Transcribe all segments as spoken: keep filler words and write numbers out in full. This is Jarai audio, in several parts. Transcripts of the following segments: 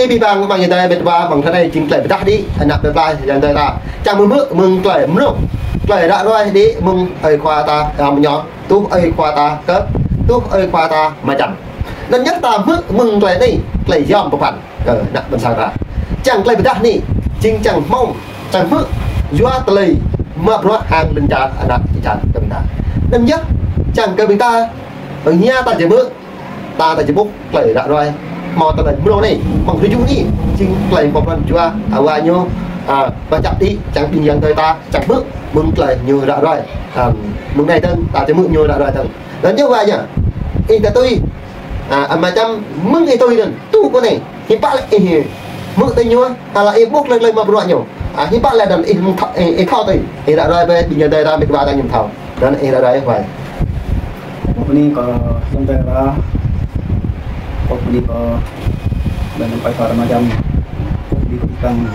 Ƀing, ƀing ayŏng adơi met wa, mơ̆ng tơlơi jing tơlơi pơdah đĭ, ană plơi pla ayŏng adơi ta. Čang mơ̆ng hmư̆, mơ̆ng tơlơi mơnơ̆ng, tơlơi ră ruai đĭ, mơ̆ng ơi khua ta, a, mơño, tuh ơi khua ta kơ, tuh ơi khua ta mơčăm. Anŭn yơh ta hmư̆ mơ̆ng tơlơi anai, tơlơi yom pơphan kơ ană ƀôn sang ta. Čang tơlơi pơdah anai, jing čang hmâo, čang hmư̆, yua tơlơi mă bruă hăng lŏn čar ană čar kơ ƀing ta. Anŭn yơh, čang kơ ƀing ta, ƀing ta či hmư̆, ta či ƀuh tơlơi ră ruai. Hmâo tơlơi mrô anai, mơ̆ng rơjuh anai, jing tơlơi pơphan jua, a, wa ñu, a, pơčăp đĭ, čang ƀing ayŏng adơi ta, čang hmư̆, mơ̆ng tơlơi ñu ră ruai. A, mơ̆ng anai dơ̆ng, ta či hmư̆ ñu ră ruai dơ̆ng. Anŭn yơh wa ñu. Ih ta tui. A, ama čăm mơ̆ng ih tui anŭn. Tui kơ anai. Hiư̆m pă lĕ ih hmư̆ tui ñu, hlak ih ƀuh tơlơi tơlơi mă bruă ñu. A, hiư̆m pă lĕ anŭn ih mơ̆ng thâo, ih, ih thâo tui. Ih ră ruai bĕ ƀing ayŏng adơi ta met wa ta ñu thâo. Anŭn ih ră ruai wai. Kâo bơni kơ ayŏng adơi ta. Kâo bơni kơ ƀing ơi khua ta mơčăm. Kâo bơni kơ ƀing.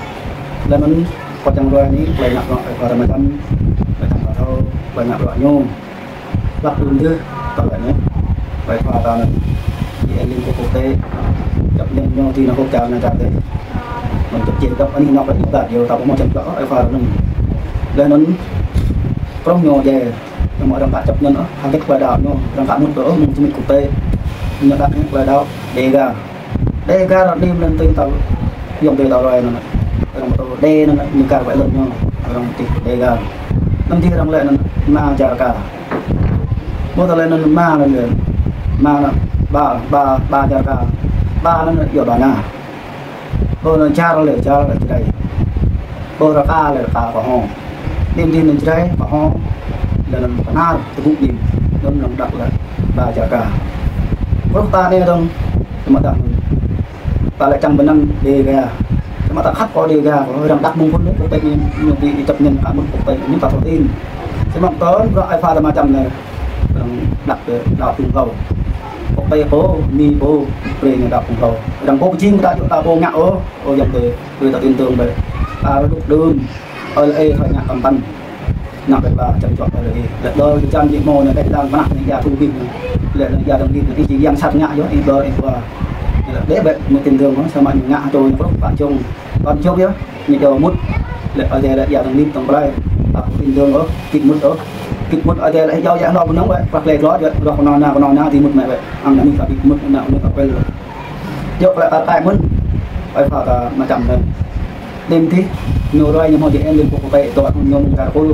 Laih anŭn kâo čang ră ruai anai, tơlơi ngă bruă ơi khua ta mơčăm. Ƀing ta thâo, tơlơi ngă bruă ñu. Lăp đưm dih, tơlơi anai. Ơi khua ta anŭn. Di en lim kơ quốc tế. Chấp nhận ñu ti nao hôk čar nao čar dih. Mơ̆ng chấp nhận dŏ anai nao ƀơi ñu ta, yua ta ƀu hmâo čang dŏ, ơi khua ta anŭn. Laih anŭn, prong ñu djai, ñu mă arăng ka chấp nhận, ơ, hơget tơlơi đaŏ ñu, arăng ka mŭt dŏ, ơ, mơ̆ng jơmit quốc tế. Ñu đaŏ ñu tơlơi đaŏ, Đêga. Đêga ră anai mơ̆n tui ta, ayŏng adơi ta ruai anŭn. Arăng pơtô Đê anŭn, ñu kar wơ̆t lŏn ñu, arăng čih Đêga. Anŭn čih arăng lĕ anŭn, Ma Jar Ka. Ƀu ta lĕ anŭn Ma anŭn lĕ. Ma anŭn, Ba, Ba, Ba Jar Ka. Ba anŭn yơh Ba Nga. Ƀu anŭn Jar lĕ, Jar lĕ Jrai. Ƀu Raka lĕ Raka Kơho. Anŭn dih anŭn Jrai, Kơho. Lĕ anŭn Bahnar, tơgŭ anŭn. Anŭn anŭn đăk lĕ Ba Jar Ka. Kruh ta anai dơ̆ng, tơma đăk anŭn. Ta lĕ čang bơnăng Đêga. Samơ̆ ta khăp kơ Đêga, kơ arăng đăk mơ̆ng phŭn lĕ, quốc tế ñu, ñu ƀu chấp nhận ka mŭt quốc tế, ñu ta thâo tin. Samơ̆ tơl bruă ơi khua ta mơčăm anai, arăng đăk kơ đaŏ phung hlâo. Quốc tế pô, Mi pô, brơi ñu đaŏ phung hlâo. Arăng pô pơjing ta djơ̆ ta pô ngă ôh, ơ ayŏng adơi, brơi ta tin tưởng bĕ. Ta rơđŭk đưm. Ơi lĕ ih thâo ngă kăm păn. Ngă bĕ ba čăm čuă ơi lĕ ih. Lĕ đơ čăm ih hmâo anai, đĕ lăng mơnă anai ia thu bih anai. Lĕ anai ia dơ̆ng bih anai, ih či yang sat ngă yơh, ih đơ ih ba. Lĕ đĕ bĕ mơ̆ tin tưởng, samơ̆ ñu ngă hơčô ñu kruh pă čông. Kon čông yơh, ñu djơ̆ mŭt. Lĕ ơi adai lĕ ia dơ̆ng bih tơ̆ng plơi. Ta ƀu tin tưởng ôh, kĭt mŭt ôh. Kĭt mŭt ơi adai lĕ ih djơ̆ ia hlâo bơnăng wơ̆t, prăk lĕ dlô yơh, rŏh kơnơ̆ng anai, kơnơ̆ng anai, či mŭt mơ̆ wơ̆t. Ang anai ta ƀu mŭt, anai mŭt apel. Djơ̆ plơi ta tai mơ̆n. Ơi khua ta mơčăm anai. Đêm dih, ñu ruai ñu hmâo di en lim kơ quốc tế, dŏ ñu mơ̆ng čar Kur,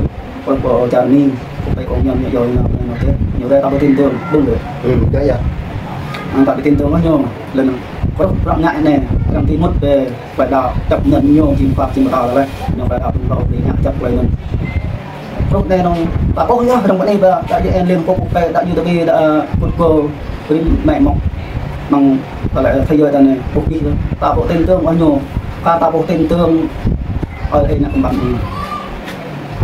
kơ, kơ čar Mi, quốc tế kơ ñu, ñu djơ̆ ñu, ñu djơ̆, ñu ruai ta ƀu tin tưởng, đúng rồi. Ừ, djơ̆ yơh. Ang ta ƀu tin tưởng ñu, lĕ anŭn, kruh bruă ngă anai, arăng či mŭt bĕ, ƀơi đaŏ, chấp nhận ñu, jing khua, jing pơtao lĕ, ñu ƀơi đaŏ, ƀing đaŏ, ƀing ngă chấp lĕ anŭn. Kruh anai anŭn, ta ƀuh yơh, arăng pơ anai ƀă, đaŏ di en lim kơ quốc tế, đaŏ ñu tơbiă, đaŏ, ơ, kŭt kơ, Rim mĕ mŏk. Mơ̆ng tơlơi thế giới ta anai, ƀuh ih, ta ƀu tin tưởng ôh ñu. Ka ta ƀu tin tưởng ơi lĕ ih ngă kăm păn ih.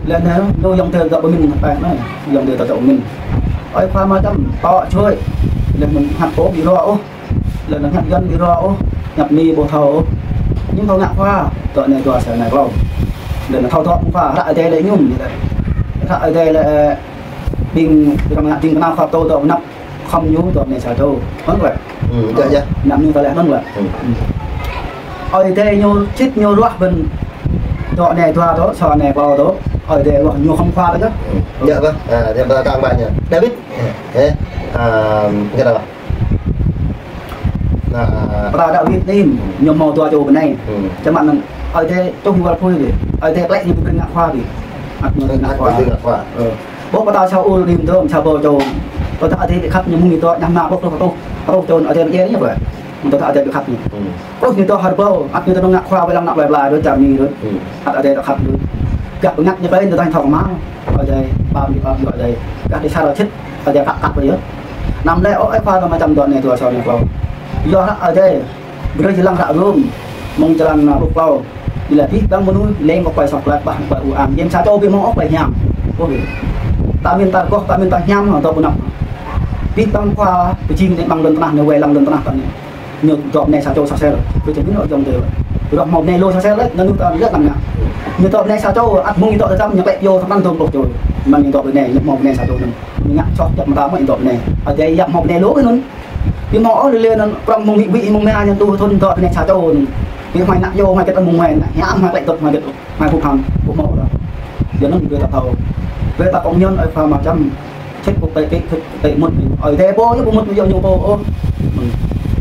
Lĕ anai, ñu ayŏng adơi ta ƀu mĭn ngă pĕ anai, ayŏng adơi ta ƀu mĭn. Ơi khua mơčăm, tŏ čuai. Lĕ mơ̆n ngă pô ƀu rô ôh. Lĕ anŭn ngă Yuan ƀu rô ôh. Ngă Mi ƀu thâo ôh. Ñu thâo ngă khua, dŏ anai dua sa anai klâo. Lĕ anŭn thâo dŏ mơ̆ng khua, hră Ơi Adai lĕ ñu. Hră Ơi Adai lĕ, ƀing, ƀing arăng ngă ƀing kơnao khua pơtô dŏ mơnăp. Khŏm ñu dŏ anai sa čô. Anŭn lĕ. Ừ, djơ̆, djơ̆. Anăm ñu ta lĕ anŭn lĕ. Ừ. Ơi Adai ñu čih ñu ruah bĕ. Dŏ anai dua dŏ, sa anai klâo dŏ. Ơi Adai ruah ñu khŏm khua lĕ. Ừ. Djơ̆ ƀă. À, djơ̆ ƀă kang ƀă ñu. David. Ê. À, djơ̆ ƀă. Nă, pơtao David anai, ñu hmâo dua čô bơnai. Ừ. Samơ̆ anŭn Ơi Adai čuh ñu wăl apui dih. Ơi Adai klĕ ñu ƀu kơ ngă khua dih. Ăt ñu kơ ngă khua. Ăt ñu kơ ngă khua. Ơ. Ƀuh pơtao Saul rĭm tơm sa ƀô čô. Tơdah Ơi Adai khăp ñu mơ̆ng ñu dŏ ñăm mă ƀuh pluh rơtuh, rơtuh čô Ơi Adai pơdjai ñu ƀơi. Tơdah Ơi Adai khăp ñu. Hmm. Pluh ñu dŏ hơr ƀô, ăt ñu tơnŏng ngă khua wai lăng ană plơi pla đôč čar Mi đôč. Hmm. Ăt Ơi Adai khăp đôč. Gah pơngăt ñu pơ anai tơdah thâo kơmă. Ơi Adai pap ñu pap ñu Ơi Adai. Gah đĭ sa rơčĭt, Ơi Adai kăk kăk yơh. Anăm lĕ ôh, ơi khua ta mơčăm dŏ anai dua sa anai klâo. Yua hră Ơi Adai. Brơi jơlan hră Rôm, mơ̆ng jơlan, ơ, pluh klâo. Ñu laĭ abih bang mơnuih leng kơ tơlơi soh tơlơi pơpă, tơlơi ur-ang. Jing sa čô ƀu hmâo ôh tơlơi hiam. Ôh, ta mĭn ta rơgoh, ta mĭn ta hiam, ta ƀu năp. Abih bang khua pơjing anai ƀơi lŏn tơnah anai, wai lăng lŏn tơnah ta anai. Ñu dŏ bơnai sa čô sa sel. Ƀu či mĭn ôh ayŏng adơi. Rơgoh hmâo bơnai lu sa sel lĕ, anŭn ta lĕ anăm ngă. Ñu dŏ bơnai sa čô, ăt mơ̆ng ñu dŏ tơdăm ñu klĕ pioh tơpăn dôm pluh čô. Mơ̆n ñu dŏ bơnai, ñu hmâo bơnai sa čô anŭn. Ñu ngă soh djăp mơta mơ̆ ñu dŏ bơnai. Ơi Adai yap hmâo bơnai lu anŭn. Ƀu hmâo ôh lĕ lĕ anŭn, prŏng mơ̆ng huĭ huĭ mơ̆ng mơ̆ ñu tu thun dŏ bơnai sa čô anŭn. Ƀu hmâo ngă yơh, hmâo kĕt mơ̆ng hmâo ngă, hiam hmâo klĕ tơ̆t hmâo kĕt, hmâo phŭ phang, phŭ mơ̆ lah. Yua anŭn ƀu ta thâo. Ƀu ta kông ñăn Ơi Adai mơčăm. Čĕt kơ pĕ, pĕ, pĕ mŭt anai. Ơi Adai pô yơh ƀu mŭt yơh ñu pô ôh.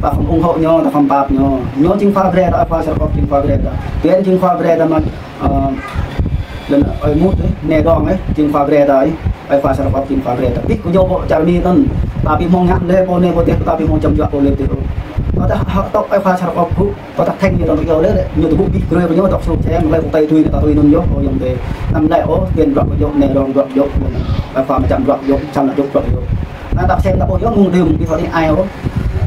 Ta khŏm ủng hộ ñu, ta khŏm pap ñu. Ñu jing khua brơi ta, Ơi Khua Sar Kop jing khua brơi ta. Tuyên jing khua brơi ta mă, ơ, lŏn Ơi Mut, ơ, Nai Rong, ơ, jing khua brơi ta, ơ. Ơi Khua Sar Kop jing khua brơi ta. Ƀiă kơ ñu pô čar Mi anŭn. Ta ƀu hmâo ngă lĕ pô anai pô tih, ta ƀu hmâo čăm juă pô lĕ tih ôh. Ta tah hă tŏk Ơi Khua Sar Kop gŭ. Kơ ta theng ñu tơlơi yua lĕ, ñu tơgŭ ƀiă brơi kơ ñu tŏk sruk čem, lĕ kơ tơi tui ta tui anŭn yơh, ơ, yơh tê. Anăm lĕ ôh, Tuyên bruă yơh, Nai Rong bruă yơh, Ơi Khua mơčăm bruă yơh, čăm lĕ yơh bruă yơh. Anai ta sem ta ƀuh yơh, mơ̆ng đưm, ƀu thâo đĭ ai ôh.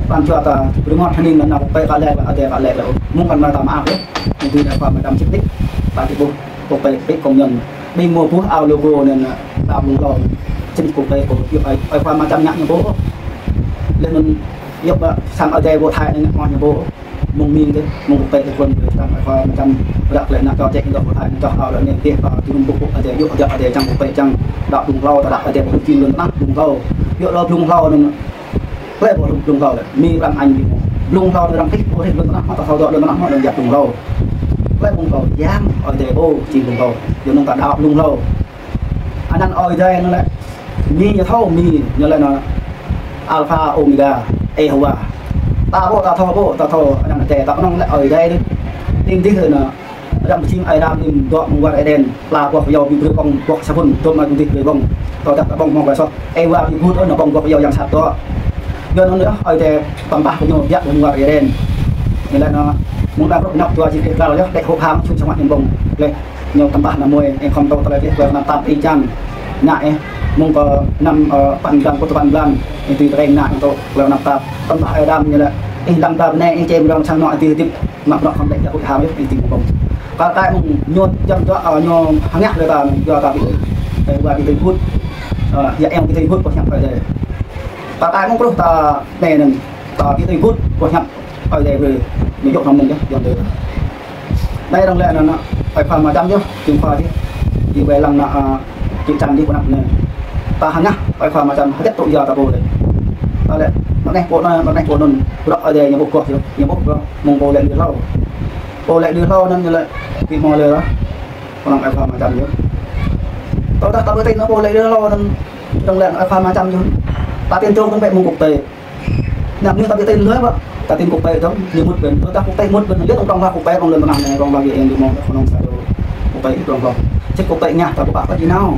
Pran jua ta, rơngot hơning anŭn, pĕ kơ lĕ, Ơi Adai kơ lĕ ôh. Mơ̆ng pran ta mă ôh, ñu tui Ơi Khua mơčăm čĕt đĭ, ta či ƀuh, kơ pĕ, pĕ kông ñăn. Ƀing mơ̆ ƀuh ao logo anŭn, ta blung hlâo. Čĕt kơ pĕ kơ, yơh, Ơi, Ơi Khua mơčăm ngă ñu pô. Lĕ anŭn, yơh ƀă, sang Ơi Adai pô Thái anŭn ngă ñu pô. Mơ̆ng Mi tê, mơ̆ng kơ pĕ tê kơ pĕ tơ̆ng Ơi Khua mơčăm ră lĕ nă čô čĕ dŏ pơ Thái nă čô hao lĕ anai tê, ơ, jơnum ƀuh Ơi Adai yơh, Ơi Adai čang kơ pĕ čang đaŏ blung hlâo, ta đaŏ Ơi Adai pô jing lŏn tơnah blung hlâo. Yơh đaŏ blung hlâo anŭn, klĕ pô blung hlâo lĕ, Mi arăng añ Mi mơ̆. Blung hlâo arăng tih, pô tih lŏn tơnah mơ̆ ta thâo dŏ lŏn tơnah mơ̆ arăng djăp blung hlâo. Klĕ blung hlâo, yang Ơi Adai pô jing blung hlâo. Yua anŭn ta đaŏ blung hlâo. Anăn Ơi Adai anŭn lĕ, Mi ñu thâo, Mi ñu lĕ anŭn Alpha Omega, Êhôwa. Ta pô, ta thâo pô, ta thâo anăn Ơi Adai, ta kơnơ̆ng lĕ Ơi Adai đôč. Tĭng dih anŭn, arăng pơjing Ơi Adam đưm dŏ mơ̆ng war Êđen, pla boh pơyâo ƀu brơi ƀơ̆ng boh sa phŭn, dŏ mă tĭng dih brơi ƀơ̆ng. Tơdah ta ƀơ̆ng mơ̆ng wai soh, Êwa ƀu gŭ ôh, anŭn ƀơ̆ng boh pơyâo yang sat dŏ. Yua anŭn yơh, Ơi Adai tơmpah kơ ñu biă mơ̆ng war Êđen. Ñu lĕ anŭn, mơ̆ng đa rŏk năp dua jing kơ kral yơh, đĕ hôk hăng, čŭn samơ̆ ñu ƀơ̆ng. Lĕ, ñu tơmpah anăm mơi, ih khŏm tơ̆ tơlơi dih, tơlơi anăm tap ih čang. Ngă ih, mơ̆ng kơ anăm, ơ, păn blan, pơ̆t păn blan, ih tui tơkeng ngă tơ̆, tơlơi anăm tap. Tơmpah Ơi Adam ñu lĕ, ih lăng ta bơnai, ih čem rong sang anŏ ih tui hơdip, mă bruă khŏm lĕ jak huĭ hăng yơh, ih tui mơ̆ng. Kar kaĭ mơ̆ng ñu jăm dua, ơ, ñu hơngah lĕ ta, dua ta ƀu, ơ, dua ƀu tui hut, ơ, yă eng ƀu tui hut, pơhiăp Ơi Adai. Kar kaĭ mơ̆ng truh ta anai anŭn, ta ƀu tui hut, pơhiăp Ơi Adai brơi, ñu djŏ hăng mơ̆ng yơh, yơh tê. Anai arăng lĕ anŭn, Ơi Khua mơčăm yơh, jing khua dih. Dih wai lăng anŭn, ơ, čĭ čăm dih pơnăp anai. Ta hơngah, Ơi Khua mơčăm, hơget tŭ yua ta pô lĕ. Ta lĕ, anŭn anai pô anŭn, anŭn anai pô anŭn, bruă Ơi Adai ñu ƀuh kơ yơh, ñu ƀuh bruă, mơ̆ng pô lĕ đưm hlâo. Pô lĕ đưm hlâo anŭn ñu lĕ, ƀu hmâo lĕ ră. Kơnơ̆ng Ơi Khua mơčăm yơh. Tơdah ta ƀu tĭng anŭn pô lĕ đưm hlâo anŭn, arăng lĕ Ơi Khua mơčăm yơh. Ta tĭng tơ̆ng tơ̆ng pĕ mơ̆ng kơ pĕ. Anăm ñu ta ƀu tĭng lơi ƀă. Ta tĭng kơ pĕ dơ̆ng, ñu mŭt ƀĕ. Tơdah kơ pĕ mŭt ƀĕ, lĕ tŏng tŏng lah kơ pĕ, rŏng lŏn tơnah anai, rŏng lah yơh, ih mơ̆ng, kơnơ̆ng sa dô. Kơ pĕ rŏng lah. Čĕt kơ pĕ ngă, ta ƀu pă kơ či nao.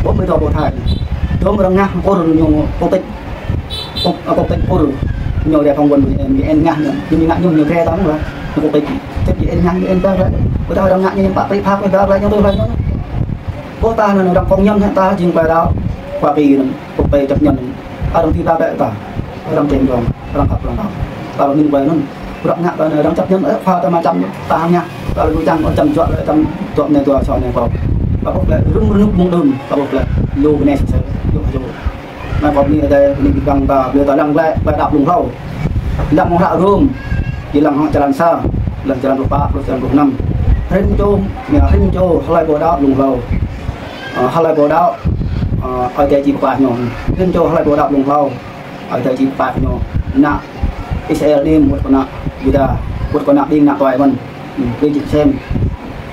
Ƀu mơ̆ dŏ pô Thái. Dŏ mơ̆ arăng ngă, kơ ñu kơ tĕč. Kơ, kơ tĕč kơ ñu rĕ phŏng wơ̆n, ñu, ñu eng ngă ñu. Ñu ngă ñu, ñu rĕ ta mơ̆ng lah. Ñu kơ tĕč. Čĕt ñu eng ngă ñu eng ta rĕ. Ƀu ta arăng ngă ñu pă prĭ phak, ƀu ta rĕ ñu tui rĕ ñu. Kơ ta anŭn arăng kông ñăn hĕ ta jing pơđao. Kơ pĕ anŭn, kơ pĕ čăp ñăn. Arăng tui ta ƀĕ ta. Arăng čem rong, arăng khăp arăng khăp. Kơ anŭn ƀai anŭn. Bruă ngă ta anai arăng čăp ñăn, ơ, Khua ta mơčăm, ta hăng ngă. Kơ lu čang, ơ, čăm juă lĕ čăm dŏ anai dua sa anai kơ. Kơ ƀuh lĕ rŭm rơnŭk mơ̆ng đưm, kơ ƀuh lĕ lu bơnai sơsơ, yua yua. Anai kơ bơni Ơi Adai, bơni ƀing ta, bơni ta lăng lĕ, lĕ đaŏ blung hlâo. Lăng mơ̆ng hră Rôm, či lăng hăng črăn sa, lăng črăn pluh pă, pluh črăn pluh năm. Rĭm čô, ñu rĭm čô, hlơi pô đaŏ blung hlâo. Ơ, hlơi pô đaŏ, ơ, Ơi Adai či pơklaih ñu. Rĭm čô hlơi pô đaŏ blung hlâo, Ơi Adai či pơklaih ñu. Ană Israel anai mŭt kơ ană Yuđa, mŭt kơ ană ƀing ană tuai mơ̆n. Ƀing či sem.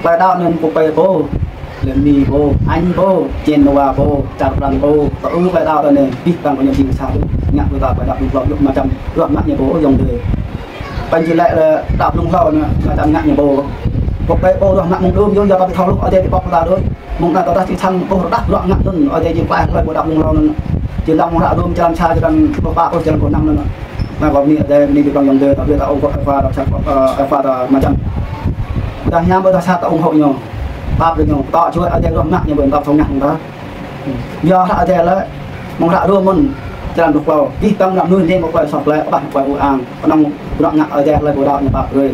Tơlơi đaŏ anŭn kơ pĕ pô, lĕ Mi pô, Anh pô, Gen Nova pô, čar Prăng pô, tơ ư tơlơi đaŏ anai, abih bang kơ ñu jing sa tŭ, ngă kơ ta tơlơi đaŏ blung hlâo, yua mơčăm, yua mă ñu pô, yơh tê. Păn či lĕ lĕ đaŏ blung hlâo anŭn, mơčăm ngă ñu pô. Kơ pĕ pô yua mă mơ̆ng đưm, yua ta ƀu thâo hluh, Ơi Adai ƀu pŏk ta đôč. Mơ̆ng anai tơdah či sang ƀuh rơđah bruă ngă anŭn, Ơi Adai či pơklaih hlơi pô đaŏ blung hlâo anŭn. Či lăng mơ̆ng hră Rôm črăn sa, črăn pluh pă, pluh črăn pluh năm anŭn. Anai kơ bơni Ơi Adai, bơni ƀing ayŏng adơi, ta brơi ta ủng hộ Ơi Khua, ta čăp, ơ, Ơi Khua ta mơčăm. Ƀôdah hiam, ƀôdah sat ta ủng hộ ñu. Pap brơi ñu, tŏ čuai Ơi Adai ruah mă ñu ƀơi anăp thâo ngă hăng ta. Yua hră Ơi Adai lĕ, mơ̆ng hră Rôm mơ̆n, črăn pluh klâo. Abih bang mơnuih leng kơ klei soh klei, ƀah klei ur-ang. Kơnơ̆ng bruă ngă Ơi Adai hlơi pô đaŏ ñu pap brơi.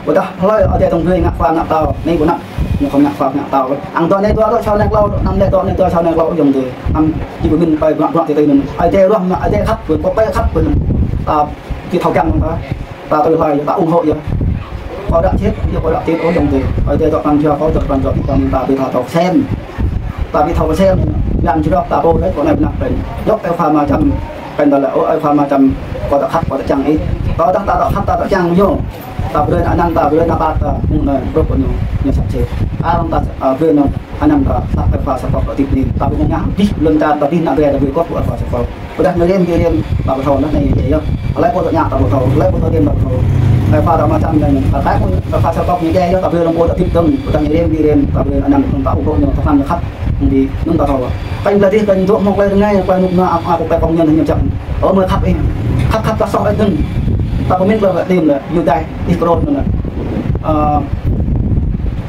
Ƀôdah hlơi Ơi Adai tŏng brơi ngă khua ngă pơtao, anai ƀu anăp, ñu khŏm ngă khua ngă pơtao. Ang dŏ anai dua dŏ sa anai klâo, năm lĕ dŏ anai dua sa anai klâo, ayŏng adơi. Anăm či pơmĭn ƀai bruă bruă tơtui anŭn. Ơi Adai ruah mă, Ơi Adai khăp, kơ pĕ khăp, kơ anŭn. Ta či thâo kiăng ta. Ta tui hlai, ta ủng hộ yơh. Kơ đaŏ čĕt, yơh kơ đaŏ čĕt, ơ ayŏng adơi. Ơi Adai dŏ pran jua kơ, dŏ pran jua ƀing ta, ƀing ta thâo sem. Ta ƀu thâo sem, lăng jrok ta pô lĕ, kơ anai ƀu anăp pĕn. Dŏ Ơi Khua mơčăm, pĕn ta lĕ, ơ Ơi Khua mơčăm, kơ ta khăp, kơ ta čang ih. Tơdah ta, ta khăp, ta, ta kiăng ñu. Ta brơi anăn, ta brơi anăn, ta, ta, mơ̆ng anai, brơi kơ ñu, ñu sat čê. Arăng ta, a, brơi anăn, anăn ta, ta, ta, ta, ta, ta, ta, ta, ta, ta, ta, lŏn čar ta, ta, anăn brơi, ta brơi kơ, ta, ta, ta, ta. Tơdah ñu rem, ñu rem, ta ƀu thâo, anăn anai ñu djai yơh. Alai pô ta ngă ta ƀu thâo, alai pô ta rem ta ƀu thâo. Ai pha ta mă čăm anai, ta, ta, ta, ta, ta, ta, ñu djai yơh, ta brơi anăn pô ta tip dơ̆ng, tơdah ñu rem, ñu rem, ta brơi anăn, ta ƀu thâo ñu, ta khăn ñu khăp. Đi, anŭn ta thâo. Kơ ñu lăi dih, kơ ñu dŏ mơ̆ng klei rơngai, klei mŭk mă, a, a, klei kông ñăn ñu čăk. Ơ, mơi khăp ih. Khăp, khăp ta soh ih dơ̆ng. Ta pơmĭn klei tim lĕ, Yuđa Iskariôt anŭn lĕ. Ơ,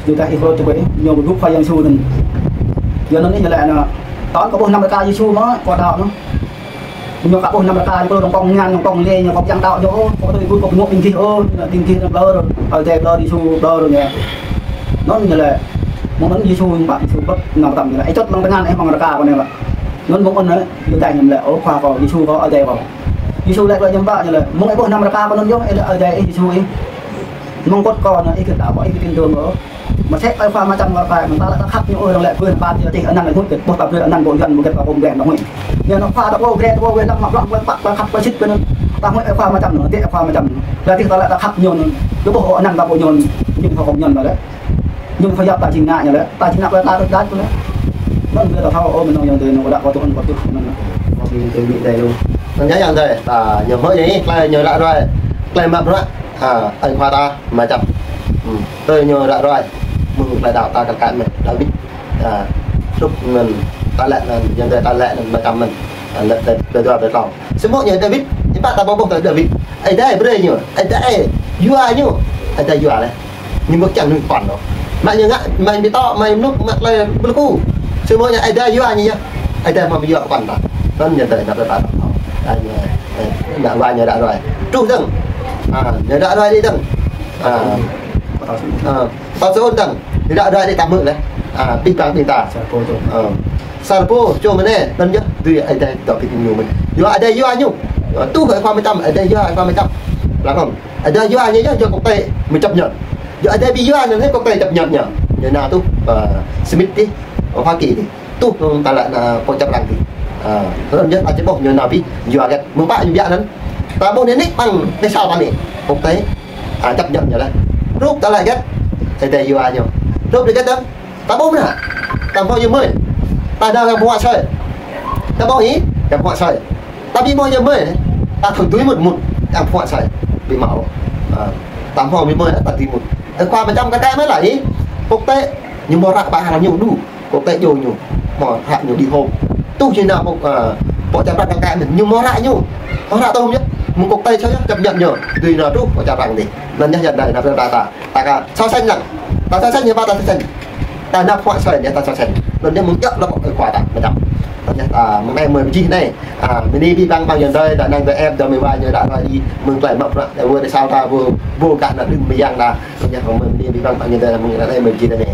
Yuđa Iskariôt čuh ih, ñu dŏ Khua Yang Yêsu dơ̆ng. Yua anŭn ih ñu lăi anŭn. Tơl kơ ƀuh năm rơka Yêsu mơ̆, kơ đaŏ anŭn. Ñu kơ ƀuh năm rơka, ñu kơ dŏ kông ñăn, dŏ kông lĕ, ñu kơ yang đaŏ ñu, ơ, kơ tui ƀuh kơ ñu ƀing gih, ơ, ƀing gih anŭn ƀlŏr, ơ, djai ƀlŏr Yêsu ƀlŏr ñu. Anŭn ñu lăi, mơ̆ng anŭn Yêsu ƀă, Yêsu ƀă, ñu pơtăm ñu lăi, ih čŏt lăng tơngan ih mơ̆ng rơka kâo anai ƀă. Anŭn mơ̆ng anŭn, Yuđa ñu lăi, ơ, Khua kâo, Yêsu kâo, Ơi Adai kâo. Yêsu lăi kơ ñu ƀă ñu lăi, mơ̆ng ih ƀuh năm rơka kâo anŭn yơh, ih lăi Ơi Adai ih, Yêsu ih. Mơ̆ng kơt kâo anŭn, ih kơ ta ƀă, ih kơ tin tưởng kâo. Mă sĕ ơi khua mă čăm kơ ta, mơ̆ng ta lăi ta khăp ñu ôh, arăng lăi kơ pă ta čih, anăn lăi mŭt kơ, ƀuh ta brơi anăn ƀu yuăn, ƀu kơ ta ƀu brơi ta mŭt. Ñu anŭn khua ta ƀu brơi, ta ƀu brơi, lăp mă blŏk, ƀu pă, ta khăp, ta sĭt kơ anŭn. Ta mŭt ơi khua mă čăm anŭn, dĕ ơi khua mă čăm anŭn. Lăi dih ta lăi ta khăp ñu anŭn. Kơ ƀuh ôh anăn ta ƀu ñu anŭn, ñu khăp ñu anŭn lăi. Ñu khăp yap ta jing ngă ñu lĕ, ta jing ngă kơ ta đôč đač kơ lĕ. Anŭn brơi ta thâo, ơ, mơnơ̆ng Yang Adai anŭn, kơ đaŏ kơ tui anŭn kơ tui anŭn. Kơ tui anŭn. Anŭn yơh Yang Adai, ta ñu mơ̆ ñu ih, klei ñu ră ruai, klei mă bruă, a, ơi khua ta mă čăm. Hmm. Tui ñu ră ruai, mơ̆ng klei đaŏ ta kar kaĭ mơ̆n, Dawid. A, hrup anŭn, ta lăi anŭn, Yang Adai ta lăi anŭn mă čăm mơ̆n. A, lăi, lăi, lăi dua, lăi klâo. Samơ̆ ñu Dawid, ih ƀă ta ƀuh ƀuh tơ Dawid. Ơi Adai brơi ñu, Ơi Adai yua ñu, Ơi Adai yua lĕ. Ñu ƀu kiăng ñu pơkŏn ôh. Mă ñu ngă, mă ñu ƀu tŏ, mă ñu mlŭk, mă klei ƀlơkŭ. Samơ̆ ñu Ơi Adai yua ñu yơh. Ơi Adai mă ƀu yua pơkŏn ta. Anŭn Yang Adai năp ta. A, ñu, ơ, năp wa ñu ră ruai. Truh dơ̆ng. A, ñu ră ruai đĭ dơ̆ng. A, a. Tơl sơun dơ̆ng, ră ruai đĭ ta hmư̆ lĕ. A, ƀing bang ƀing ta. Sa rơpô čô. Ơ. Sa rơpô čô mơ̆n anai, anŭn yơh, dưi Ơi Adai dŏ ƀing ñu mơ̆n. Yua Ơi Adai yua ñu. Yua tuh ơi khua mă čăm, Ơi Adai yua ơi khua mă čăm. Lăng hŏng. Ơi Adai yua ñu yơh, yua quốc tế mă čăm ñu. Yua Ơi Adai ƀu yua ñu anai, quốc tế čăm ñu ñu. Ñu nao tuh, ơ, Smith dih, ơ, Hoa Kỳ dih. Tuh, ta lăi anŭn pô čăp arăng dih. Ơ, anŭn yơh, ăt či ƀuh ñu nao ƀu yua hơget. Mơ̆ng pă ñu biă anŭn. Ta ƀuh anai nik ƀăng, anai sa ta anai. Quốc tế. A, čăm ñu ñu lĕ. Hrup ta lăi hơget, Ơi Adai yua ñu. Hrup đĭ hơget dơ̆ng, ta ƀuh mơ̆n hă? Ta ƀuh ñu mơi. Ta nao kơ pơhuă asơi. Ta ƀuh ih, kơ pơhuă asơi. Ta ƀu ƀuh ñu mơi. Ta thâo dưi mŭt mŭt, kơ pơhuă asơi. Ƀu mă ôh. A, ta ƀuh ñu mơi, ta dưi mŭt. Ơ khua mă čăm kơ ta mơi lăi ih. Quốc tế, ñu mơ̆ ră ƀă hăng ñu đu. Quốc tế djru ñu, mơ̆ hră ñu đĭ hŏm. Tuh ñu nao pô, a, pô čăp arăng kơ ta mơ̆n, ñu mơ̆ hră ñu. Mơ̆ hră tơm yơh, mơ̆ng quốc tế sa yơh, čăm ñu ñu. Dưi nao truh pô čăp arăng dih. Anŭn yơh Yang Adai năp ta ta. Ta kơ so sánh lăng. Ta so sánh ñu ƀă ta so sánh. Ta nao pơhuă asơi ñu ta so sánh. Anŭn yơh mơ̆ng djơ̆ lăp ơi khua ta mă čăm. Anŭn yơh, a, mơ̆ng anai mơi pơjih anai. A, bơni ƀing bang bang Yang Adai, đa năng đa ĕp, đa mơi wa ñu ră ruai đĭ, mơ̆ng klei mă bruă, đa wơ̆t đa sao ta, wơ̆t, wơ̆t gah ană đưm mơyang đa. Anŭn yơh mơ̆ng bơni ƀing bang bang Yang Adai, mơ̆ng anai anai mơi pơjih anai.